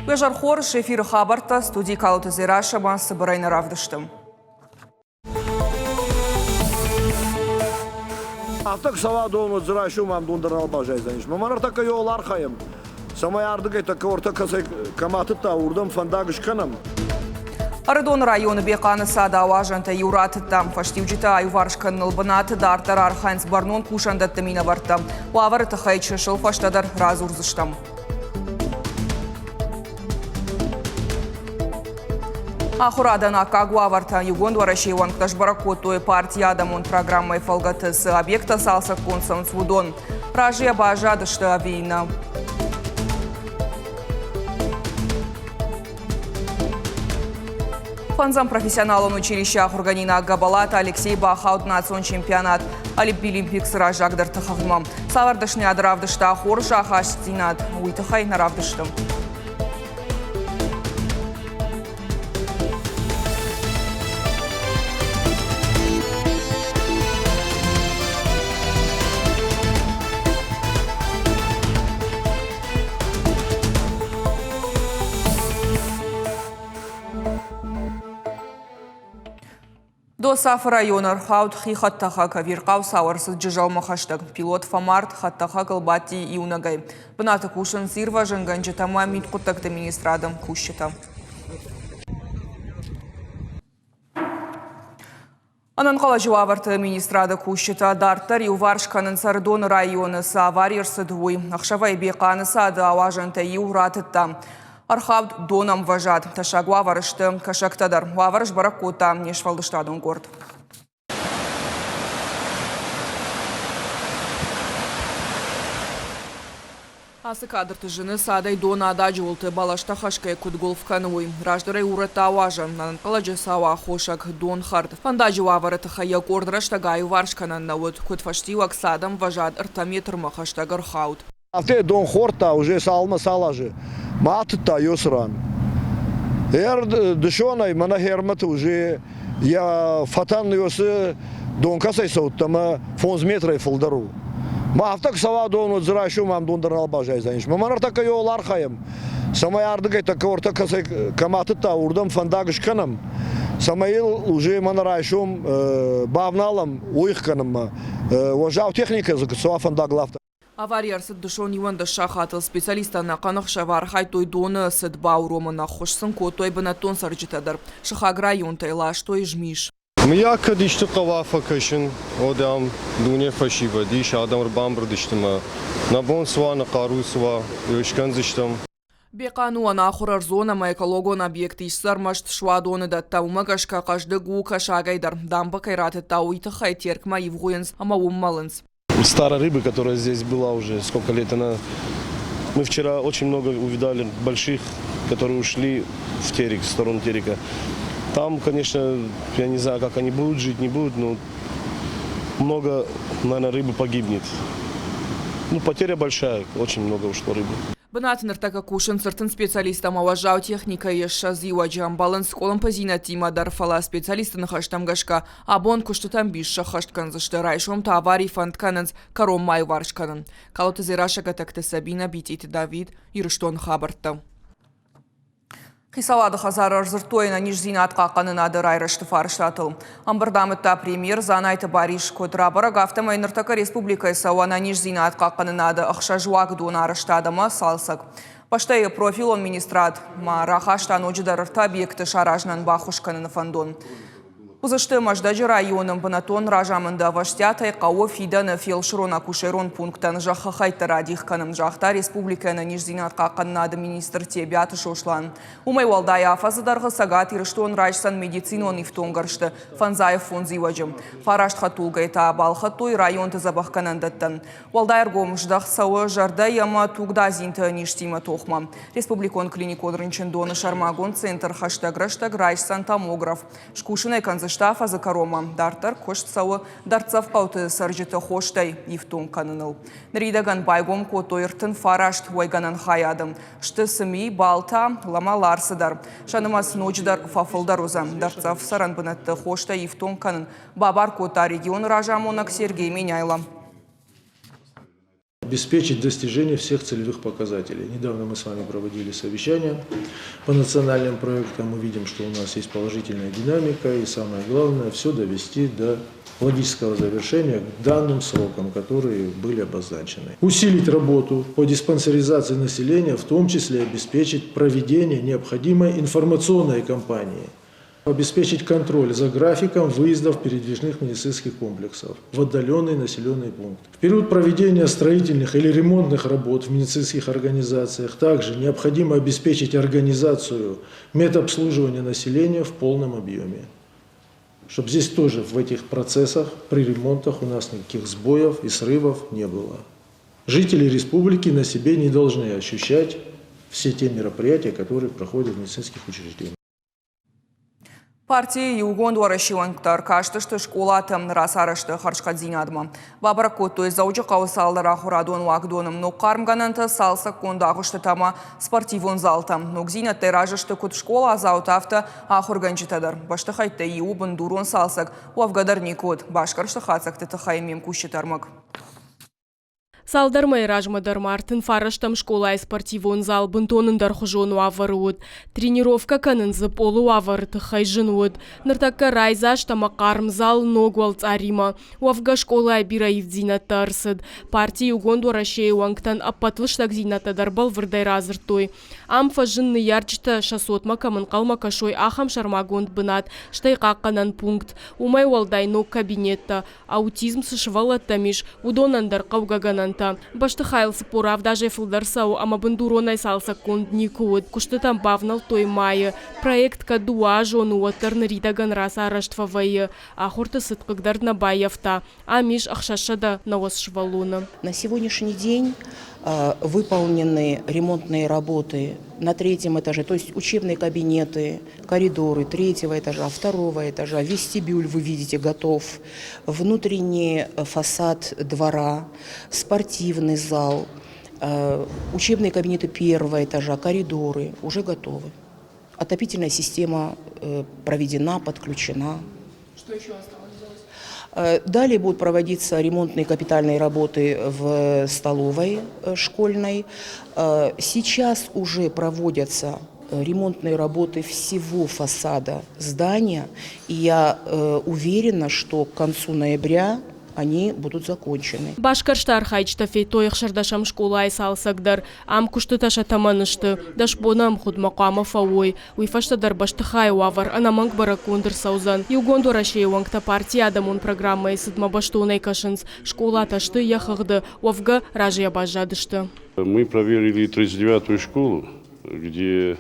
Уе зӕр хорз, эфиры хабӕрттӕ студийы Калоты Дзерассӕмӕ цыбырӕй нӕ равдысты. Афтӕ куы цӕуа дон, уӕд дзы райсом ам дон дӕр нал баззайдзӕнис. Мӕ ныртӕккӕ йыл архайӕм, цӕмӕй ардыгӕй тӕккӕ ортӕ кӕцӕй кӕм атыдта, уырдӕм фӕндаг скӕнӕм. Ӕрыдоны районы Бехъаны цады ауазӕнтӕ иу ратыдта. Фӕстиуджытӕ аиуварс кӕныныл бынаты дарддӕр архайынц бӕрнон кусӕндӕтты минӕвӕрттӕ. Уавӕры тыххӕй чысыл фӕстӕдӕр радзурдзыстӕм. Ахуырадӕн аккаг уавӕртӕ Иугонд Уӕрӕсейы уӕнгтӕ сбӕрӕг кодтой партийы адӕмон программӕйы фӕлгӕты цы объекттӕ цалцӕггонд цӕуынц, уыдон. Разыйӕ баззадысты ӕви нӕ? Фӕндзӕм профессионалон училище ахуыргӕнинаг Габалаты Алексей бахауд национ чемпионат Олимпиксы раззагдӕрты хыгъдмӕ. Цавӕр дӕсныйад равдыста хорз ахастдзинад, уый тыххӕй нӕ равдысты. Досафы районы ӕрхауд хи хӕдтӕхӕг ӕвирхъау цау ӕрцыд Джызӕлмӕ хӕстӕг. Пилот фӕмард, хӕдтӕхӕгыл бадти иунӕгӕй. Бынаты кусынц ирвӕзынгӕнджытӕ ӕмӕ мидхъуыддӕгты министрады кусджытӕ. Ӕнӕнхъӕлӕджы уавӕрты министрады кусджытӕ дарддӕр иуварс кӕнынц Ӕрыдоны районы цы авари ӕрцыд, уый. Ӕхсӕвӕй Бехъаны цады ауазӕнтӕй иу ратыдта. Ӕрхауд донӕмвӕзад. Тӕссаг уавӕры сты кӕсӕгтӕ дӕр. Уавӕр сбӕрӕг кодта не сфӕлдыстадон къорд. Ацы кадрты зыны, цадӕй дон ададжы уылты бӕлӕстӕ хӕсгӕ куыд гуылф кӕны, уый. Раздӕр ӕй урӕдта ауазӕн, ӕнӕнхъӕлӕджы цауы аххосаг, донхӕрд. Фӕндаджы уавӕры тыххӕй йӕ къорд рӕстӕг аиуварс кӕнӕн нӕ уыд. Куыд фӕстиуӕг, цадӕмвӕзад ӕртӕ метрмӕ хӕстӕг ӕрхауд. Афтӕ дон хордта уже цалмӕ цал азы, ма атыдта ёсы ран. Ӕр дысонӕй мӕнӕ хермӕты уже йӕ фӕтӕн ёсы дон кӕцӕй цӕудта ӕмӕ фондз метрӕй фылдӕр у. Ма афтӕ куы цӕуа дон, уӕд дзы райсом ам дон дӕр нал баззайдзӕнис. Мӕ ныртӕккӕ йыл архайӕм, цӕмӕй ардыгӕй тӕккӕ ортӕ кӕцӕй кӕм атыдта, уырдӕм фӕндаг скӕнӕм, цӕмӕй йыл уже мӕнӕ райсом бавналӕм уых кӕнынмӕ. Уӕззау техникӕ дзы куы цӕуа фӕндагыл, афтӕ. Авари ӕрцыд дысон 11 сахатыл. Специалисттӕ ӕнӕхъӕн ӕхсӕв архайдтой доны цыд бауромын, ӕххуыс сын кодтой бынӕттон цӕрджытӕ дӕр. Сыхаг районтӕй ластой змис. Мыййаг, кӕд исты хъӕуа фӕкӕсын, уӕд ам дуне фӕсивӕд ис, адӕм ӕрбамбырд сты мӕ нӕ бон цы уа, нӕ хъару цы уа, уый скӕндзыстӕм. Бехъан у ӕнахуыр ӕрдзон ӕмӕ экологон объект, ис дзы ӕрмӕст суадоны дӕттӕ, уымӕ гӕсгӕ хъӕздыг у кӕсагӕй дӕр. Дамбӕ кӕй ратыдта, уый тыххӕй Теркмӕ ивгъуыйынц ӕмӕ уым мӕлынц. Старой рыбы, которая здесь была уже сколько лет, она... Мы вчера очень много увидали больших, которые ушли в Терек, в сторону Терека. Там, конечно, я не знаю, как они будут жить, не будут, но много, наверное, рыбы погибнет. Ну, потеря большая, очень много ушло рыбы. Бынаты ныртӕккӕ кусынц цыртын специалист ӕмӕ уӕззау техникӕйы ссӕдз иуӕджы ӕмбӕлынц къуылымпыдзинӕдтимӕ дӕр, фӕлӕ специалистты ныхӕстӕм гӕсгӕ Абон куыстытӕ ӕмбис сӕххӕст кӕндзысты, райсом та авари фӕнд кӕнынц кӕронмӕ аиуварс кӕнын. Калоты Дзерассӕ Гӕтӕгты Сабинӕ, Битъиты Давид, Ирыстоны хабӕрттӕ. Хицауады хӕдзары ӕрдзырдтой ӕнӕниздзинад хъахъхъӕнынады райрӕзты фарстатыл. Ӕмбырд амыдта премьер Дзанайты Барис. Куыд рабӕрӕг, афтӕмӕй ныртӕккӕ республикӕйы цӕуы ӕнӕниздзинад хъахъхъӕнынады ӕхсӕз уагдоны арӕзтад ӕмӕ цалцӕг. Бӕстӕйы профилон министрад ма рахаста ноджыдӕр ӕртӕ объекты саразынӕн баххуыс кӕныны фӕндон. Уыдзысты Мӕздӕджы районы бынӕттон разамынды ӕвӕстиатӕй хъӕуы фидӕны фелсырон-акушерон пункттӕн зӕххы хӕйттӕ радих кӕнын, загъта республикӕйы ӕнӕниздзинад хъахъхъӕнынады министр Тебиаты Сослан. Уымӕй уӕлдай афӕдзы дӕргъы Цӕгат Ирыстон райсдзӕн медицинон ифтонггӕрзты фӕндзайы фондз иуӕджы. Фараст хӕдтулгӕйы та балхӕдтой районты дзӕбӕхгӕнӕндӕттӕн. Уӕлдай ӕргом здӕхт цӕуы зӕрдӕйы ӕмӕ тугдадзинты низтимӕ тохмӕ. Республикон клиникон рынчындоны сӕрмагонд центр хӕстӕг рӕстӕг райсдзӕн томограф. Скусын ӕй кӕндзысты афӕдзы кӕронмӕ. Дарддӕр куыст цӕуы дӕрддзӕф хъӕуты цӕрджыты хостӕй ифтонг кӕныныл. Ныридӕгӕн байгом кодтой 39 уӕйгӕнӕн хайады. Сты Цыми, Балта, ӕмӕ Ларсы дӕр. Сӕ нымӕц ноджыдӕр фӕфылдӕр уыдзӕн. Дӕрддзӕф цӕрӕн бынӕтты хостӕй ифтонг кӕнын бабар кодта регионы разамонӕг Сергей Меняйло. Обеспечить достижение всех целевых показателей. Недавно мы с вами проводили совещание по национальным проектам. Мы видим, что у нас есть положительная динамика и самое главное, все довести до логического завершения к данным срокам, которые были обозначены. Усилить работу по диспансеризации населения, в том числе обеспечить проведение необходимой информационной кампании обеспечить контроль за графиком выездов передвижных медицинских комплексов в отдаленные населенные пункты. В период проведения строительных или ремонтных работ в медицинских организациях также необходимо обеспечить организацию медобслуживания населения в полном объеме. Чтобы здесь тоже в этих процессах при ремонтах у нас никаких сбоев и срывов не было. Жители республики на себе не должны ощущать все те мероприятия, которые проходят в медицинских учреждениях. Партийы Иугонд Уӕрӕсе уӕнгтӕ ӕркастысты скъолаты рацарӕзты хӕрзхъӕддзинадмӕ. Бабӕрӕг кодтой Дзӕуджыхъӕуы цалдӕр ахуырадон уагдоны ног хъармгӕнӕнтӕ, цалцӕггонд агъуыстытӕ ӕмӕ спортивон залтӕ. Ногдзинӕдтӕй разы сты куыд скъоладзаутӕ, афтӕ ахуыргӕнджытӕ дӕр. Бӕстыхӕйттӕй иуы бындурон цалцӕг уӕвгӕ дӕр никуы уыд. Басгӕрсты хатдзӕгты тыххӕй ме мкусджыты ӕрмӕг. Цалдӕр мӕйы размӕ дӕр ма 39-ӕм скъолайы спортивон зал бынтон ӕндӕрхуызон уавӕры уыд. Тренировкӕ кӕнын дзы пъолы уавӕры тыххӕй зын уыд. Ныртӕккӕ райдзаст ӕмӕ хъарм зал ног уӕлцъаримӕ. Уӕвгӕ скъолайы бирӕ ивддзинӕдтӕ ӕрцыд. Парти Иугонд Уӕрӕсейы уӕнгтӕн ӕппӕт лыстӕгдзинӕдтӕ дӕр бӕлвырдӕй радзырдтой. Ам фӕзынд ныййарджытӕ сӕ цотмӕ кӕм ӕнхъӕлмӕ кӕсой, ахӕм сӕрмагонд бынат, стӕй хъахъхъӕнӕн пункт. Уымӕй уӕлдай ног кабинеттӕ, аутизм цы сывӕллӕттӕм ис, уыдонӕн дӕр хъӕугӕ гӕнӕнтӕ. Бӕстыхайыл 47 азӕй фылдӕр цӕуы ӕмӕ бындуронӕй цалцӕггонд никуы уыд. Куыстытӕм бавнӕлдтой майы. Проект кӕд дыууӕазон у, уӕддӕр ныридӕгӕн рацарӕзт фӕвӕййы. Ахуырты цыд хъыгдӕрд нӕ баййӕфта. Ам ис 690 сывӕллоны. На сегодняшний день выполнены ремонтные работы на третьем этаже, то есть учебные кабинеты, коридоры третьего этажа, второго этажа, вестибюль, вы видите, готов, внутренний фасад двора, спортивный зал, учебные кабинеты первого этажа, коридоры уже готовы. Отопительная система проведена, подключена. Что еще осталось сделать? Далее будут проводиться ремонтные капитальные работы в столовой школьной. Сейчас уже проводятся ремонтные работы всего фасада здания. И я уверена, что к концу ноября они будут закончены. Басгӕрсты архайджытӕ федтой ӕхсӕрдӕсӕм скъолайы цалцӕг дӕр. Ам куыстытӕ сӕ тӕмӕны сты. 10 боны ӕмгъуыдмӕ хъуамӕ фӕуой. Уый фӕстӕ дӕр бӕстыхайы уавӕр ӕнӕмӕнг бӕрӕггонд ӕрцӕудзӕн. Иугонд Уӕрӕсейы уӕнгтӕ партийы адӕмон программӕйы цыдмӕ бӕстонӕй кӕсынц. Скъолатӕ сты йӕ хыгъды. Уӕвгӕ, разыйӕ баззадысты. Мы проверили 39-ю школу, где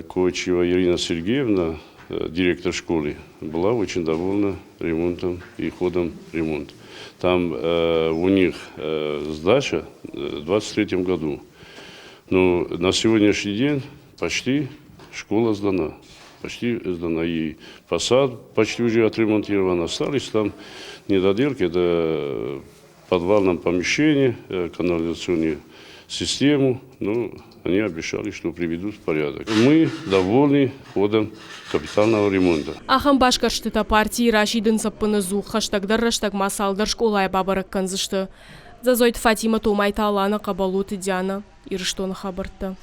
Кочева Ирина Сергеевна, директор школы, была очень довольна ремонтом и ходом ремонта. Там у них сдача в 2023 году. Но на сегодняшний день почти школа сдана. Почти сдана. И фасад почти уже отремонтирован. Остались там недоделки. Это в подвальном помещении, канализационную систему. Ну, они обещали, что приведут в порядок. Мы довольны ходом капитального ремонта. Ахӕм басгӕрстытӕ партийы расидынц ӕппынӕдзух, хӕстӕгдӕр рӕстӕг ма цалдӕр скъолайы бабӕрӕг кӕндзысты. Дзӕдзойты Фатимӕ, Томайты Алана, Хъӕбӕлоты Диана, Ирыстоны хабӕрттӕ.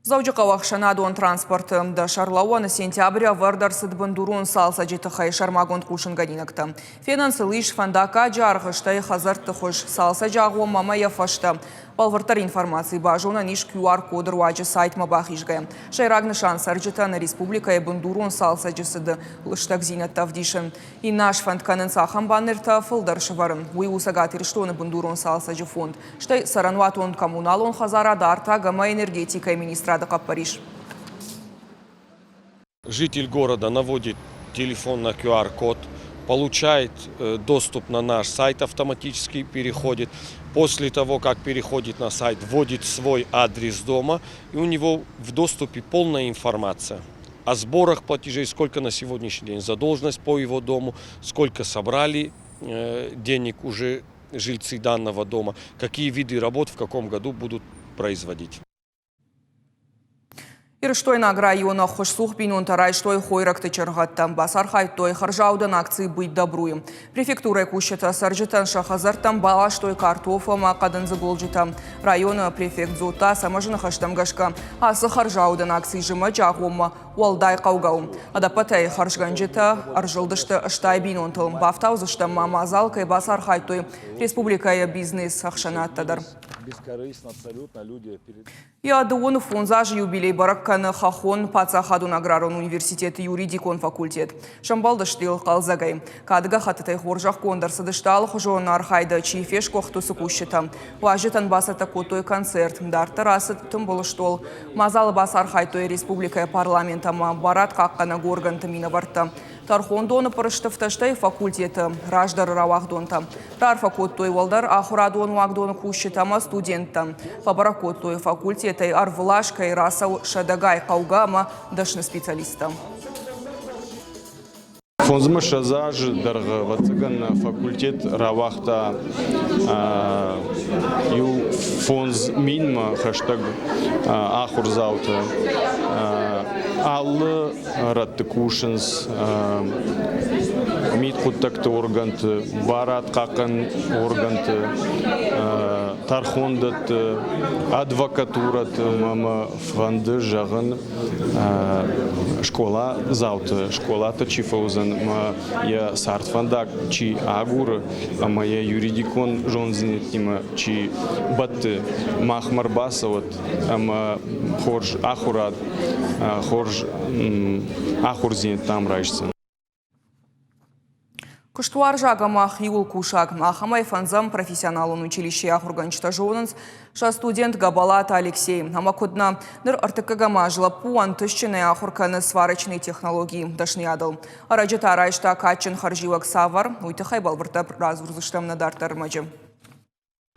Дзӕуджыхъӕуы ӕхсӕнадон транспорты дӕс ӕрлӕууӕны сентябры ӕвӕрд ӕрцыд бындурон цалцӕджы тыххӕй сӕрмагонд хъусынгӕнинӕгтӕ. Фенӕн сыл ис фӕндаггаджы аргъ, стӕй хӕдзӕртты хуыз, цалцӕджы агъоммӕ ӕмӕ йӕ фӕстӕ. Бӕлвырддӕр информаци базонӕн ис QR-коды руаджы сайтмӕ бахизгӕйӕ. Сӕйраг нысан цӕрджытӕн республикӕйы бындурон цалцӕджы цыды лыстӕгдзинӕдтӕ ӕвдисын. Иннӕ аз фӕнд кӕнынц ахӕм баннертӕ фылдӕр сӕвӕрын. Уый у Цӕгат Ирыстоны бындурон цалцӕджы фонд, стӕй цӕрӕнуатон коммуналон хӕдзарад, артаг ӕмӕ энергетикӕйы министрады хъӕппӕрис. Житель города наводит телефон на QR-код, получает доступ на наш сайт, автоматически переходит. После того, как переходит на сайт, вводит свой адрес дома, и у него в доступе полная информация о сборах платежей, сколько на сегодняшний день задолженность по его дому, сколько собрали денег уже жильцы данного дома, какие виды работ в каком году будут производить. Ирыстойнаг районы ӕххуысцух бинонтӕ райстой хойрӕгты чыргъӕдтӕ, бацархайдтой хӕрзаудӕн акци «Быть добру-йы». Префектурӕйы кусджытӕ цӕрджытӕн сӕ хӕдзӕрттӕм баластой картоф ӕмӕ хъӕдындзы голджытӕ. Районы префект Дзотта Ацӕмӕзы ныхӕстӕм гӕсгӕ, ацы хӕрзаудӕн акци зымӕджы агъоммӕ уӕлдай хъӕугӕ у. Ӕдӕппӕтӕй хӕрзгӕнджытӕ ӕрзылдысты 80 бинонтыл. Бафтаудзыстӕм ма мадзал кӕй бацархайдтой республикӕйы бизнес-ӕхсӕнадтӕ дӕр. Йӕ дыууын фондз азы юбилей бӕрӕг кӕны Хӕххон паддзахадон аграрон университеты юридикон факультет. Сӕмбӕлдысты йыл хъӕлдзӕгӕй. Кады гӕххӕттытӕй хорзӕхгонд ӕрцыдысты алыхуызон архайды чи фесгуыхт, уыцы кусджытӕ. Уазджытӕн бацӕттӕ кодтой концерт. Дарддӕр ацыд тымбыл стъол. Мадзалы бацархайдтой республикӕйы парламент ӕмӕ барадхъахъхъӕнӕг органты минӕвӕрттӕ. Тӕрхондоны пъырыстыфтӕ стӕй факультеты раздӕры рауагъдонтӕ. Раарфӕ кодтой уӕлдӕр ахуырадон уагдоны кусджытӕ ӕмӕ студенттӕ. Фӕбӕрӕг кодтой, факультетӕй ӕрвылаз кӕй рацӕуы сӕдӕгай хъӕугӕ ӕмӕ дӕсны специалисттӕ. Фондзмӕ азы дӕргъы, ӕвӕццӕгӕн, факультет рауагъта иу 5000-мӕ хӕстӕг ахуырдзауты. Алы рӕтты кусынц мидхъуыддӕгты органты, барадхъахъхъӕн органты, тӕрхондӕтты, адвокатурӕты ӕмӕ фӕнды зӕгъын скъоладзауты, скъолаты чи фӕуыдзӕн ӕмӕ йӕ цардфӕндаг чи агуры ӕмӕ йӕ юридикон зонддзинӕдтимӕ чи бӕтты, махмӕ ӕрбацӕуӕд ӕмӕ хорз ахуырад, хорз ахуырдзинӕдтӕ ам райсдзӕн. Куыстуарзаг ӕмӕ хиуыл кусӕг. Ахӕмӕй фӕндзӕм профессионалон училищейы ахуыргӕнджытӕ зонынц сӕ студент Габалаты Алексей. Ӕмӕ куыд нӕ, ныр ӕртыккӕгӕм аз лӕппу ӕнтыстджынӕй ахуыр кӕны сварочный технологийы дӕсныйадыл. Ӕрӕджы та райста кадджын хӕрзиуӕг цавӕр, уый тыххӕй бӕлвырддӕр радзурдзыстӕм нӕ дарддӕр ӕрмӕджы.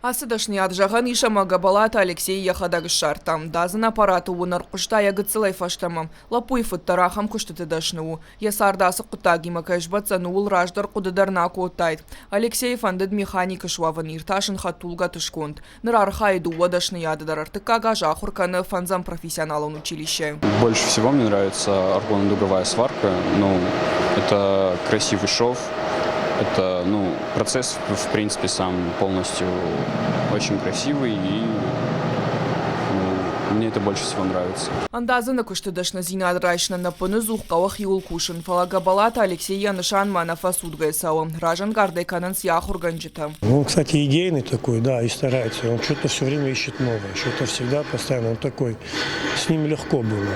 Ацы дӕсныйад зӕгъӕн ис ӕмӕ Габалаты Алексей йӕхӕдӕг ссардта. Дадзын аппараты уынӕр хъуыста йӕ гыццылӕй фӕстӕмӕ. Лӕппуйы фыд дӕр ахӕм куыстыты дӕсны у. Йӕ цард ацы хъуыддагимӕ кӕй сбӕтдзӕн, ууыл раздӕр хъуыды дӕр нӕ акодтаид. Алексейы фӕндыд механик суӕвын, иртасын хӕдтулгӕты сконд. Ныр архайы дыууӕ дӕсныйады дӕр ӕртыккаг аз ахуыр кӕны фӕндзӕм профессионалон училищейы. Больше всего мне нравится аргонодуговая сварка. Ну, это красивый шов, это, ну, процесс, в принципе, сам полностью очень красивый и ну, мне это больше всего нравится. Ӕндадзыны куысты дӕсныдзинад райсынӕн ӕппыныдзух хъӕуы хиуыл кусын, фӕлӕ Габалаты Алексей йӕ нысанмӕ ӕнӕфӕцудгӕ цӕуы. Разӕнгардӕй кӕнынц йӕ ахуыргӕнджытӕ. Он, кстати, идейный такой, да, и старается. Он что-то все время ищет новое, что-то всегда постоянно. Он такой, с ним легко было.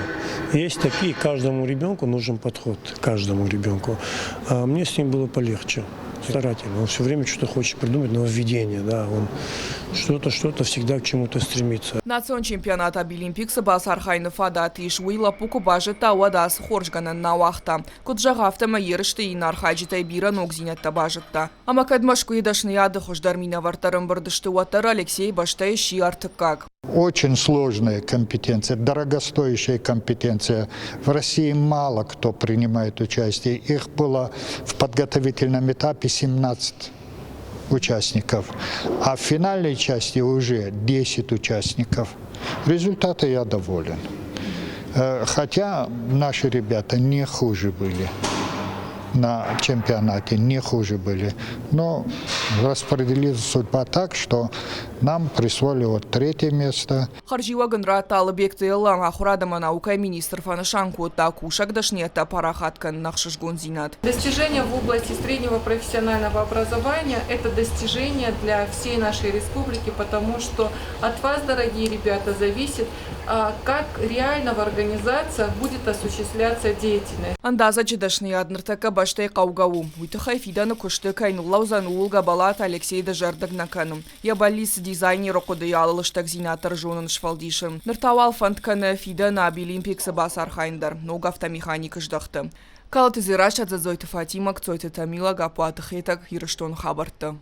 Есть такие, каждому ребенку нужен подход, каждому ребенку. А мне с ним было полегче старательно. Он все время что-то хочет придумать, нововведение, да, он что-то, что-то всегда к чему-то стремится. Национ чемпионат Абилимпиксы бацархайыны фадат ис, уый лӕппу куы базыдта, уӕд ацы хорзгӕнӕн нӕ уагъта. Куыд зӕгъы, афтӕмӕй ерысты иннӕ архайджытӕй бирӕ ногдзинӕдтӕ базыдта. Ӕмӕ кӕд Мӕскуыйы дӕсныйады хуыздӕр минӕвӕрттӕ ӕрӕмбырд сты, уӕддӕр Алексей бӕстӕйы сси ӕртыккаг. Очень сложная компетенция, дорогостоящая компетенция. В России мало кто принимает участие. Их было в подготовительном этапе 17 участников, а в финальной части уже 10 участников. Результаты я доволен. Хотя наши ребята не хуже были на чемпионате, не хуже были. Но распределила судьба так, что нам присвоили вот третье место. Хӕрзиуӕг ын радта Алыбегты Эллӕ, ахуырад ӕмӕ наукӕйы министр фӕнысан кодта кусӕг дӕсныйӕдтӕ парахат кӕнын ӕхсызгондзинад. Достижения в области среднего профессионального образования – это достижение для всей нашей республики, потому что от вас, дорогие ребята, зависит, как реально в организациях будет осуществляться деятельность. Ӕндадзӕджы дӕсныйад ныртӕккӕ бӕстӕйы хъӕугӕ у. Уый тыххӕй фидӕны куысты кӕй ныллӕудзӕн, ууыл Габалаты Алексей дызӕрдыг нӕ кӕны. Йӕ бӕллиц дизайнеры хъуыдыйы алы лыстӕгдзинад дӕр зонын сфӕлдисын. Ныр та уал фӕнд кӕны фидӕны Абилимпиксы бацархайын дӕр ног автомеханикы здӕхты. Калоты Дзерассӕ, Дзӕдзойты Фатимӕ, Кцойты Тамила, Гаппуаты Хетӕг, Ирыстоны хабӕрттӕ.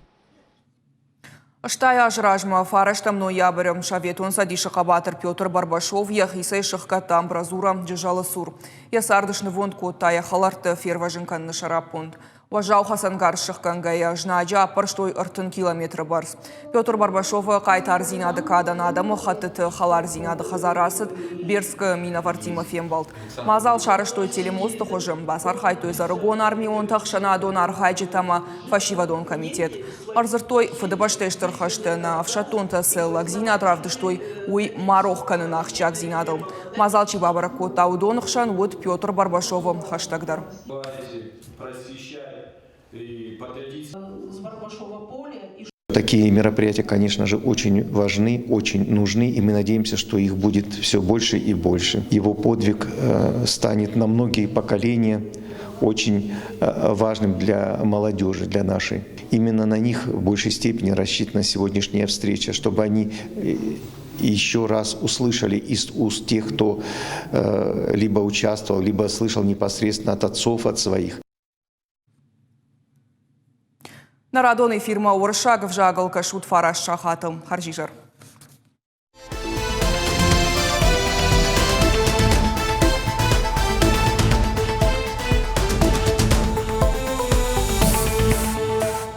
80 азы размӕ фарӕстӕм ноябры Советон Цӕдисы хъӕбатыр Петр Барбашов йӕхицӕй сыхгӕдта амбразура Джызӕлы цур. Йӕ цард снывонд кодта йӕ хӕлӕртты фервӕзын кӕныны сӕраппонд. Уӕззау хӕцӕнгарз сыхгӕнгӕйӕ знаджы аппӕрстой 30 километры бӕрц. Петр Барбашовы хъайтардзинады кадӕн адӕмы хӕттыты хӕлардзинады хӕдзар ацыд Бердскы минӕвӕрттимӕ фембӕлд. Мадзал сарӕзтой телемосты хуызы, бацархайдтой зӕрыгон армионтӕ, ӕхсӕнадон архайджытӕ ӕмӕ фӕсивӕдон комитет. Ӕрдзырдтой, Фыдыбӕстӕйы Стыр хӕсты нӕ ӕфсӕддонтӕ цы лӕгдзинад равдыстой, уый ма рох кӕныны ахсджиагдзинадыл. Мадзал чи бабӕрӕг кодта, уыдоны хсӕн уыд Петр Барбашовы хӕстӕгдӕр. Такие мероприятия, конечно же, очень важны, очень нужны, и мы надеемся, что их будет все больше и больше. Его подвиг э, станет на многие поколения очень э, важным для молодежи, для нашей. Именно на них в большей степени рассчитана сегодняшняя встреча, чтобы они э, еще раз услышали из уст тех, кто либо участвовал, либо слышал непосредственно от отцов, от своих. Нӕ радон эфирмӕ уырыссаг ӕвзагыл кӕсут фараст сахаты. Хӕрзизӕр.